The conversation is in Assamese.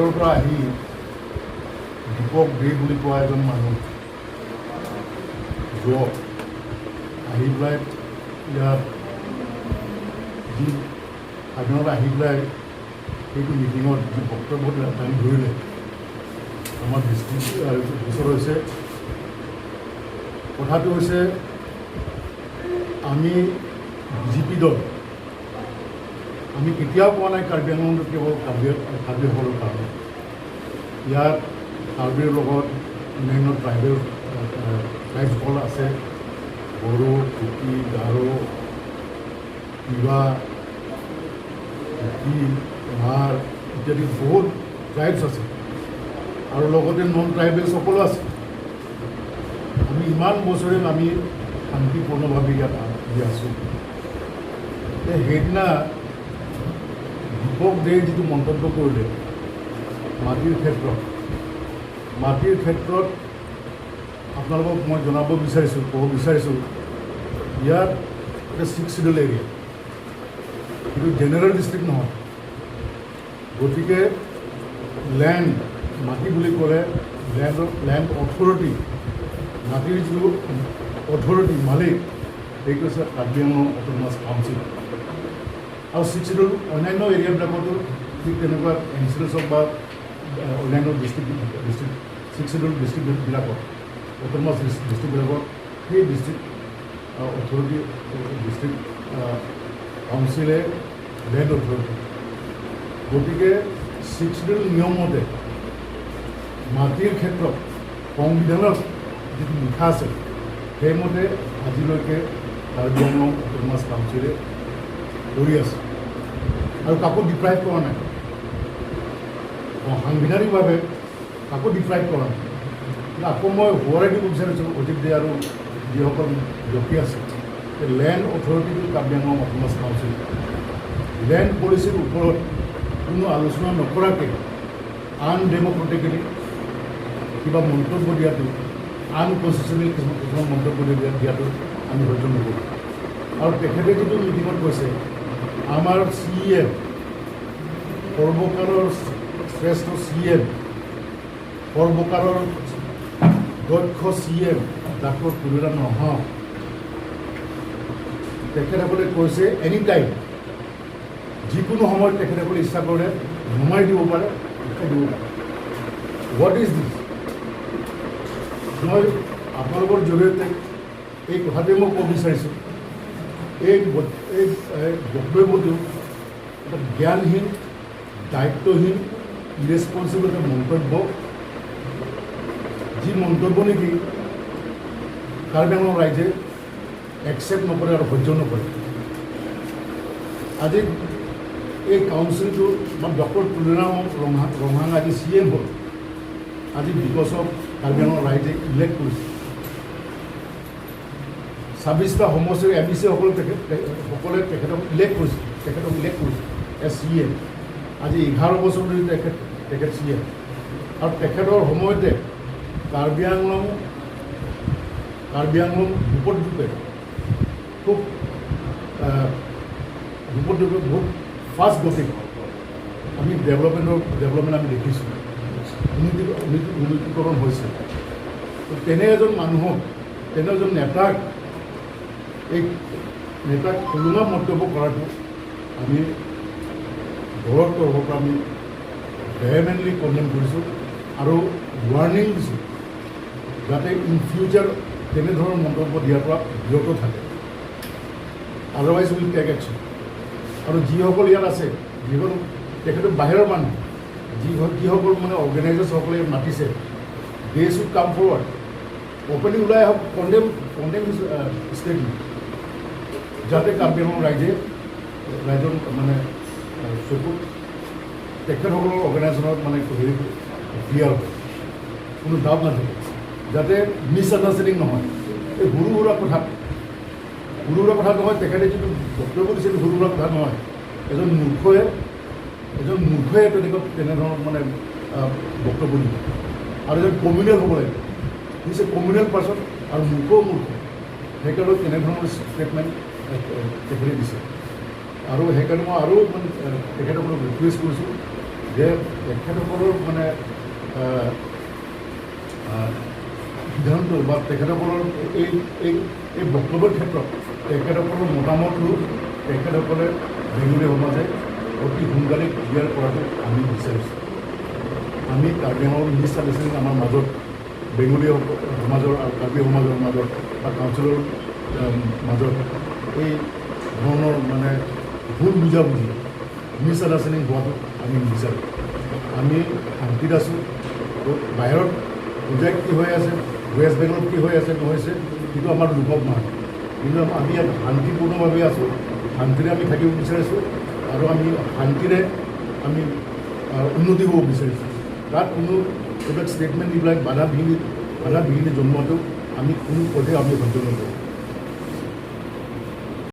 বাহিৰৰ পৰা আহি দীপক দে বুলি কোৱা এজন মানুহ যুৱক আহি পেলাই ইয়াত যি সাধাৰণতে আহি পেলাই সেইটো মিটিঙত যি বক্তব্য দাঙি ধৰিলে, আমাৰ দৃষ্টিগোচৰ হৈছে। কথাটো হৈছে, আমি বিজেপি দল, আমি কেতিয়াও কোৱা নাই কাৰ্বি আংলংটো কেৱল কাৰ্বিসকলৰ কাৰণে। ইয়াত কাৰ্বিৰ লগত অন্যান্য ট্ৰাইবেল ট্ৰাইবসকল আছে, বড়ো, কুকি, গাৰো, তিৱা, কুকি, মাৰ ইত্যাদি বহুত ট্ৰাইবছ আছে আৰু লগতে নন ট্ৰাইবেলছসকলো আছে। আমি ইমান বছৰে আমি শান্তিপূৰ্ণভাৱে ইয়াত আহি আছোঁ। সেইদিনা দীপক দে যিটো মন্তব্য কৰিলে মাটিৰ ক্ষেত্ৰত, আপোনালোকক মই জনাব বিচাৰিছোঁ, ক'ব বিচাৰিছোঁ, ইয়াত এটা ছিক্স চিডুল এৰিয়া, কিন্তু জেনেৰেল ডিষ্ট্ৰিক্ট নহয়। গতিকে লেণ্ড, মাটি বুলি ক'লে লেণ্ড অথৰিটি, মাটিৰ যিটো অথৰিটি, মালিক, সেইটো হৈছে কাৰ্বি আংলং অট'নমাছ কাউন্সিল। আৰু ছিক্স চিডুল অন্যান্য এৰিয়াবিলাকতো ঠিক তেনেকুৱা এনচিলছ হওক বা অন্যান্য ডিষ্ট্ৰিক্ট ডিষ্ট্ৰিক্ট ছিক্স চিডুল ডিষ্ট্ৰিক্টবিলাকত, অট'নমাছ ডিষ্ট্ৰিক্টবিলাকত সেই ডিষ্ট্ৰিক্ট অথৰিটি, ডিষ্ট্ৰিক্ট কাউন্সিলে লেণ্ড অথৰিটি। গতিকে ছিক্স চিডুল নিয়মমতে মাটিৰ ক্ষেত্ৰত সংবিধানত যিটো লিখা আছে, সেইমতে আজিলৈকে কাৰ্বি আংলং অট'নমাছ কাউন্সিলে কৰি আছে আৰু কাকো ডিপ্ৰাইভ কৰা নাই, সাংবিধানিকভাৱে কাকো ডিপ্ৰাইভ কৰা নাই। কিন্তু আকৌ মই সোঁৱৰাই দিব বিচাৰিছোঁ অজিত দে আৰু যিসকল ব্যক্তি আছে, লেণ্ড অথৰিটিটো Karbi Anglong autonomous council. Land পলিচিৰ ওপৰত কোনো আলোচনা নকৰাকৈ আনডেম'ক্ৰেটিকেলি কিবা মন্তব্য দিয়াটো, আনকনষ্টিটিউচনেল কিছুমান কিছুমান মন্তব্য দিয়াটো আমি সহ্য নকৰোঁ। আৰু তেখেতে যিটো মিটিঙত কৈছে, আমাৰ চি এম, সৰ্বকালৰ শ্ৰেষ্ঠ চি এম, সৰ্বকালৰ দক্ষ C M doctor Tuliram Ronghang, তেখেতসকলে কৈছে এনি টাইম, যিকোনো সময়ত তেখেতসকলে ইচ্ছা কৰে নমাই দিব পাৰে, উঠাই দিব পাৰে। What is this? মই আপোনালোকৰ জৰিয়তে এই কথাটোৱে মই ক'ব বিচাৰিছোঁ, এই বক্তব্যটো এটা জ্ঞানহীন, দায়িত্বহীন, ইৰেচপনচিবল এটা মন্তব্য, যি মন্তব্য নেকি কাৰ্বি আংলং ৰাইজে একচেপ্ট নকৰে আৰু সহ্য নকৰে। আজি এই কাউন্সিলটো বা ডক্টৰ তুলিৰাম ৰংহাং আজি চি এম হ'ল আজি because of Karbi Anglong ৰাইজে ইলেক্ট কৰিছে। 26টা সমষ্টিৰ এম ই চিসকলে সকলে তেখেতক ইলেক্ট কৰিছে এজ চি এম। আজি 11 বছৰ ধৰি তেখেত তেখেত চি এম আৰু তেখেতৰ সময়তে কাৰ্বি আংলং ৰূপত খুব ৰূপত বহুত ফাষ্ট গতিত আমি ডেভেলপমেণ্ট আমি দেখিছোঁ, উন্নতিকৰণ হৈছে। তো তেনে এজন মানুহক, তেনে এজন নেতাক, এই নেতাক টলুঙা মন্তব্য কৰাটো আমি দলৰ তৰফৰ পৰা আমি ভেহেমেণ্টলি কণ্ডেম কৰিছোঁ আৰু ৱাৰ্ণিং দিছোঁ যাতে ইন ফিউচাৰ তেনেধৰণৰ মন্তব্য দিয়াৰ পৰা বিৰত থাকে, otherwise will take action. আৰু যিসকল ইয়াত আছে, যিসকল তেখেতো বাহিৰৰ মানুহ, যিসকল মানে অৰ্গেনাইজাৰ্ছসকলে মাতিছে, they should come forward openly, ওলাই আহক, কণ্ডেম ষ্টেটমেণ্ট, যাতে কাৰ্বি আংলং ৰাইজৰ মানে চকুত তেখেতসকলৰ অৰ্গেনাইজেশ্যনত মানে হেৰি ক্লিয়াৰ হয়, কোনো ডাউট নাথাকে, যাতে মিছ আণ্ডাৰষ্টেণ্ডিং নহয়। এই সৰু সুৰা কথাত, সৰু সুৰা কথা নহয়, তেখেতে যিটো বক্তব্য দিছে সেইটো সৰু সুৰা কথা নহয়। এজন মূৰ্খই তেনেকুৱা তেনেধৰণৰ মানে বক্তব্য দিব আৰু এজন কমিউনেল হ'ব লাগিব। Is a communal person আৰু মূৰ্খও মূৰ্খ, সেইকাৰণে তেনেধৰণৰ ষ্টেটমেণ্ট তেখেতে দিছে। আৰু সেইকাৰণে মই আৰু মানে তেখেতসকলক ৰিকুৱেষ্ট কৰিছোঁ। যে তেখেতসকলৰ মানে আহ, আহ, সিদ্ধান্ত বা তেখেতসকলৰ এই এই এই বক্তব্যৰ ক্ষেত্ৰত তেখেতসকলৰ মতামতটো তেখেতসকলে বেংগলী সমাজে অতি সোনকালে ক্লিয়াৰ কৰাটো আমি বিচাৰিছোঁ। আমি কাৰ্বি আংলঙৰ মিছ আণ্ডাৰষ্টেণ্ডিং আমাৰ মাজত, বেংগলী সমাজৰ আৰু কাৰ্বি সমাজৰ মাজত বা কাউন্সিলৰ মাজত এই ধৰণৰ মানে ভুল বুজাবুজি, মিছ আণ্ডাৰষ্টেণ্ডিং হোৱাটো আমি নিবিচাৰোঁ। আমি শান্তিত আছোঁ। তো বাহিৰত হোজাইত কি হৈ আছে, ৱেষ্ট বেংগলত কি হৈ আছে নহৈছে, সেইটো আমাৰ লোকক নহয়। কিন্তু আমি ইয়াত শান্তিপূৰ্ণভাৱে আছোঁ, শান্তিৰে আমি থাকিব বিচাৰিছোঁ আৰু আমি শান্তিৰে আমি উন্নতি হ'ব বিচাৰিছোঁ। তাত কোনো এইবিলাক ষ্টেটমেণ্ট, এইবিলাক বাধা বিঘিনি জন্মোৱাটো আমি কোনো পধ্যে আমি সহ্য নকৰোঁ।